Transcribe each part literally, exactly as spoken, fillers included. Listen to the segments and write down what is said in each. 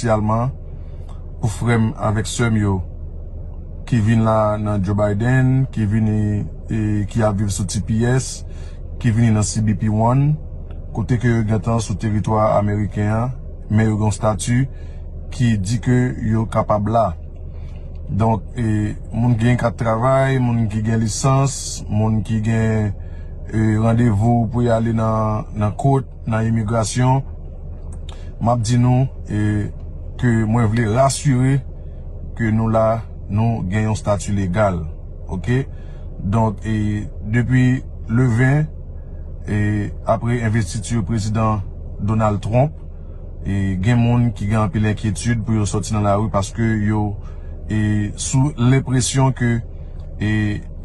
espesyalman pou frè m avèk sè m yo ki vin la nan Joe Biden, ki vini, e, ki ap viv sou T P S, ki vini nan C B P One, kote ke yo gentan sou teritwa ameriken an, men yo gen yon estati ki di ke yo kapab la. Donk, e, moun ki gen kat travay, moun ki gen lisans, moun ki gen, e, randevou pou y ale nan, nan kot, nan imigrasyon, m ap di nou, e, ke mwen vle rasire ke nou la, nou gen yon estati legal. Oke? Donk, e, depi le ven, e, apre envestiti prezidan Donald Trump, e, gen moun ki gen anpil enkyetid pou yo sòti nan lari paske yo, e, sou lenpresyon ke, e,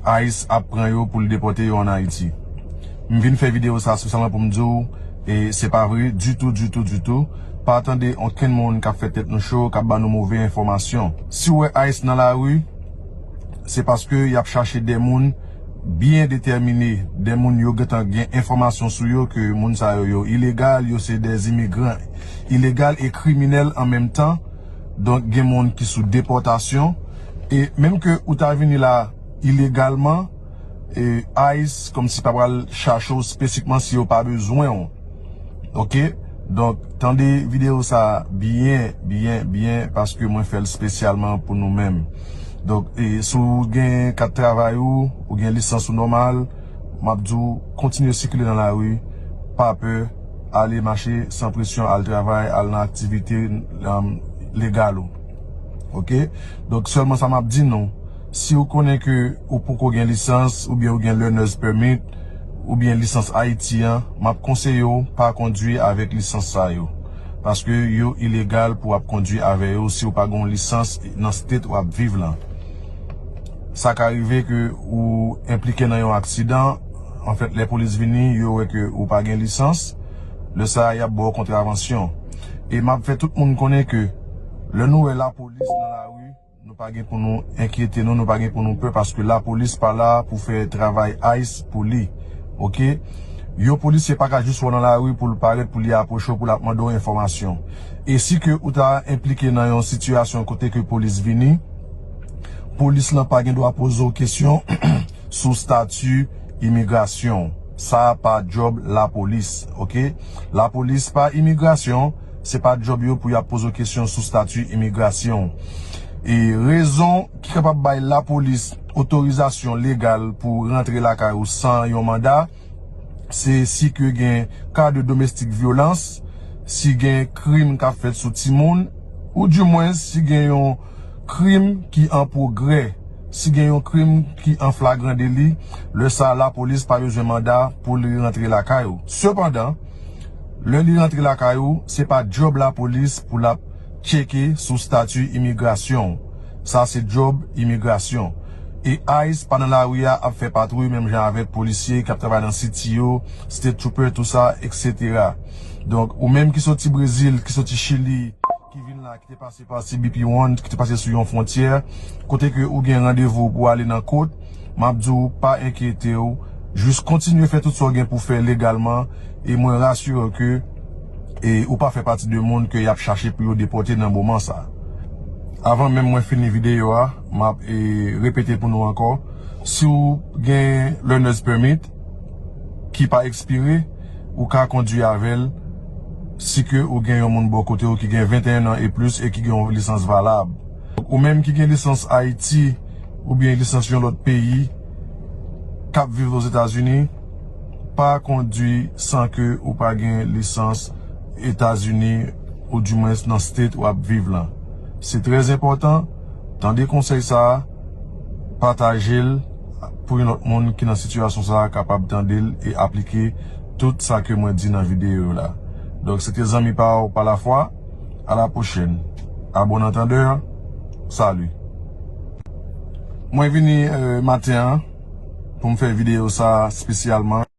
ICE ap pran yo pou l depòte yo ann Ayiti. M vin fè videyo sa espesyalman pou m di w, e, se pa vre ditou, ditou, ditou. Pa tande okenn moun k ap fè tèt nou cho, k ap ban nou move enfòmasyon. Si w wè ICE nan lari, se paske y ap chache de moun byen detèmine, de moun yo gentan gen enfòmasyon sou yo ke moun sa yo, yo ilegal, yo se de imigran ilegal e kriminèl an menm tan. Donk, gen moun ki sou depòtasyon. E menm ke ou ta vini la ilegalman, e ICE kòmsi pa pral chache w espesikman si yo pa bezwen w. Oke? Donk, tande videyo sa a byen, byen, byen, paske mwen fè l espesyalman pou nou menm. Donk, e, si w gen kat travay ou, ou gen lisans ou nòmal, m ap di w, kontinye sikile nan lari, pa pè, ale mache san presyon, al travay, al nan aktivite, um, legal ou. Oke? Donk, sèlman sa m ap di nou, si w konnen ke ou poko gen lisans, oubyen ou gen learner's permit, oubyen lisans Ayiti an, m ap konseye w pa kondwi avèk lisans sa yo. Paske yo ilegal pou w ap kondwi avè yo si w pa gen yon lisans nan state w ap viv lan. Sa ka rive ke ou enplike nan yon aksidan, anfèt, lè polis vini, yo wè ke ou pa gen lisans, lè sa a, y ap ba w kontravansyon. E m ap fè tout moun konnen ke lè nou wè lapolis nan lari, nou pa gen pou nou enkyete nou, nou pa gen pou nou pè, paske lapolis pa la pou fè travay ICE pou li. Oke? Yon polisye pa ka jis wè w nan lari pou l parèt, pou li apwoche w, pou l ap mande w enfòmasyon. E si ke ou ta enplike nan yon sitiyasyon kote ke polis vini, polis lan pa gen dwa poze w kesyon sou estati imigrasyon w. Sa a pa djòb lapolis, oke? Lapolis pa imigrasyon, se pa djòb yo pou y ap poze w kesyon sou estati imigrasyon w. E rezon ki kapab bay lapolis otorizasyon legal pou rantre lakay ou san yon manda, se si ke gen ka de domestik vyolans, si gen krim k ap fèt sou timoun, oudimwens si gen yon krim ki an pwogrè, si gen yon krim ki an flagran deli, lè sa a lapolis pa bezwen manda pou li rantre lakay ou. Sepandan, lè li rantre lakay ou, se pa djòb lapolis pou l ap tcheke sou estati imigrasyon w. Sa se djòb imigrasyon. E ICE pa nan lari a ap fè patwouy menm jan avèk polisye k ap travay nan siti yo, state trooper, tou sa, etsetera. Donk, ou menm ki soti Brezil, ki soti Chili, ki vin la, ki te pase pa C B P One, ki te pase sou yon fwontyè, kote ke ou gen randevou pou ale nan kot, m ap di w, pa enkyete w, jis kontinye fè tout sa w gen pou fè legalman, e mwen rasire w ke, e, ou pa fè pati de moun ke y ap chache pou yo depòte nan moman sa. Avan menm mwen fini videyo a, m ap, e, repete pou nou ankò, si w gen learner's permit ki pa ekspire, ou ka kondwi avè l si ke ou gen yon moun bò kote w ki gen venteyen an e plis e ki gen yon lisans valab. Ou menm ki gen lisans Ayiti oubyen lisans yon lòt peyi k ap viv Ozetazini, pa kondwi san ke ou pa gen lisans Etazini, oudimwens nan state w ap viv lan. Se trè enpòtan, tande konsèy sa a, pataje l pou yon lòt moun ki nan sitiyasyon sa a kapab tande l e aplike tout sa ke mwen di nan videyo la. Donk, se te zanmi pa w pa lafwa. A la pwochèn. A bon antandè, sali. Mwen vini, e, maten an pou m fè videyo sa a espesyalman.